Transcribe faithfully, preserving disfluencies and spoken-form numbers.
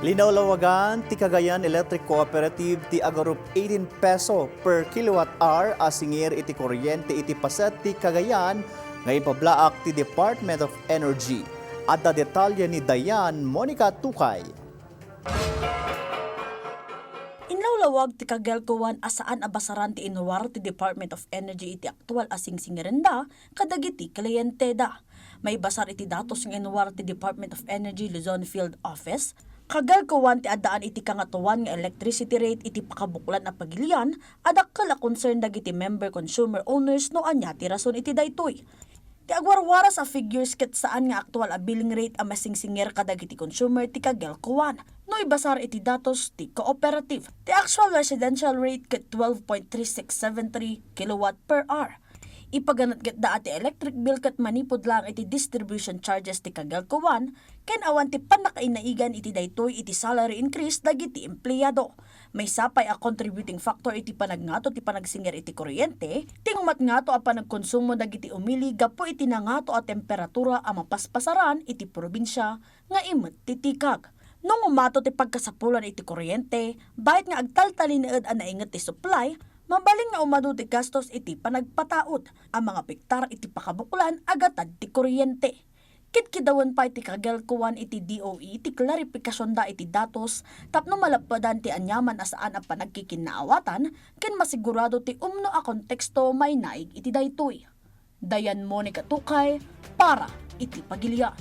Linawlawagan ti Cagayan Electric Cooperative ti agarup eighteen peso per kilowatt hour a singir iti kuryente iti paset ti Cagayan nga ipablaak ti Department of Energy. Adda detalye ni Dayan Monica Tukay. Inlawlawag ti Cagelco One a saan a basaran ti inruar ti Department of Energy iti aktual a singsingirenda kadagiti klienteda. Maibasar iti datos nga inruar ti Department of Energy Luzon Field Office, Cagelco One ti addaan iti kangatoan nga electricity rate iti pakabuklan a pagilian a dakkel a concern dagiti member consumer owners no ania ti rason iti daytoy. Ti agwarwaras a figures ket saan nga aktual a billing rate a masingsingir kadagiti consumer ti Cagelco One no ibasar iti datos ti cooperative. Ti actual residential rate ket twelve point three six seven three kilowatt per hour. Ipaganat ket da ti electric bill ket manipud laeng iti distribution charges ti Cagelco One ken awan ti pannakainaigan iti daytoy iti salary increase dagiti empleyado. Maysa pay a contributing factor iti panagngato ti panagsingir iti kuryente, ti ngumatngato a panagkonsumo dagiti umili gapu iti nangato a temperatura a mapaspasaran iti probinsia nga imet ti tikag. No ngumato ti pagkasapulan iti kuryente, bayat nga agtaltalinaed a nainget ti supply, mabalin nga umadu ti gastos iti panagpataud a mangapektar iti pakabuklan a gatad ti kuryente. Kidkidawen pay ti Cagelco One iti D O E ti klaripikasionda iti datos tapno malappedan ti aniaman a saan a panagkikinnaawatan ken masigurado ti umno a konteksto mainaig iti daytoy. Dayan Monica Tukay para iti Pagilian.